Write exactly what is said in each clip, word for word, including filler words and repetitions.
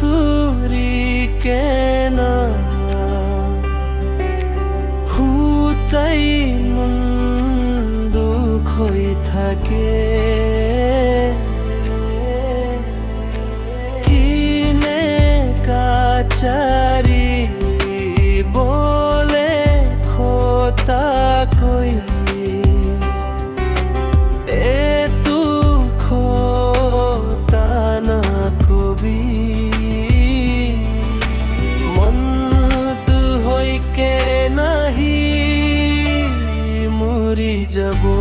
थुरिकेन हुतै मुन्दु खोइ थाके। किने काचारी बोले खोता कोई। ए तू खोता ना कोबी। मन तू होई के नाही मुरी जबो।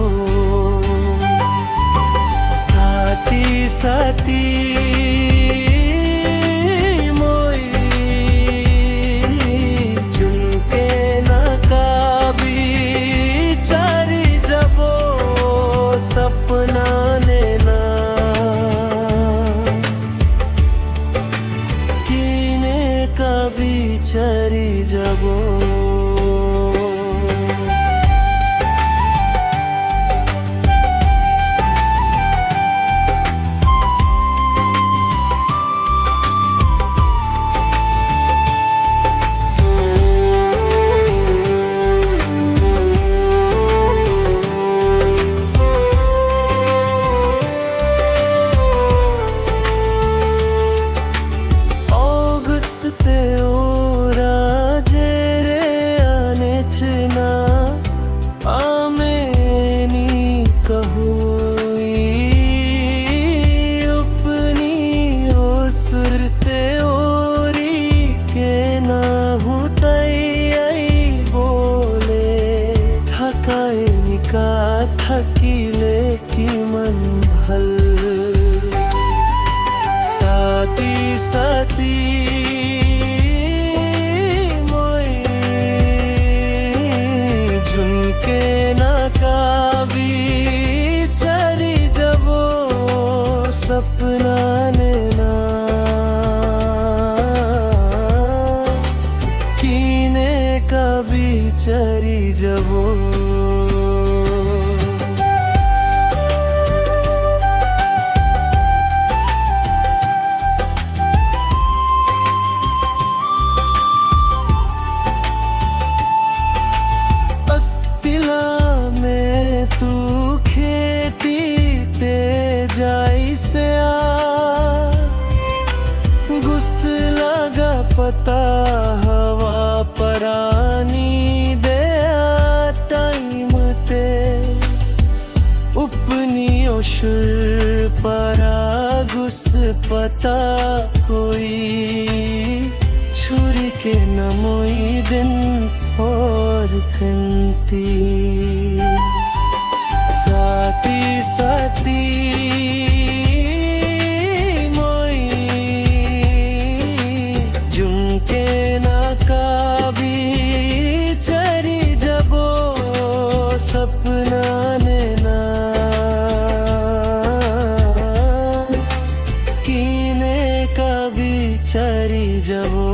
साथी, साथी, मोई झुनके ना काबी चारी जबो सपना नेना। किने काबी चारी जबो। August ते ओरा जेरे आने छना आमेनी कहुई उपनी ओ सुरते ओरी के ना हुतई आई बोले थकाई निका थकिले कि मन भल। साथी, साथी, मोई झुनके ना काबी चारी जबो सपना नेना। किने काबी चारी जबो। अतिला में तू खेती ते जाई से आ गुस्त लगा पता हवा परानी दे आ टाइम ते। उपनी ओशुर परा गुस पता कोई छुरी के नमोई दिन और कंती। साथी, साथी, मोई झुनके ना काबी चारी जबो सपना नेना। किने काबी चारी जबो।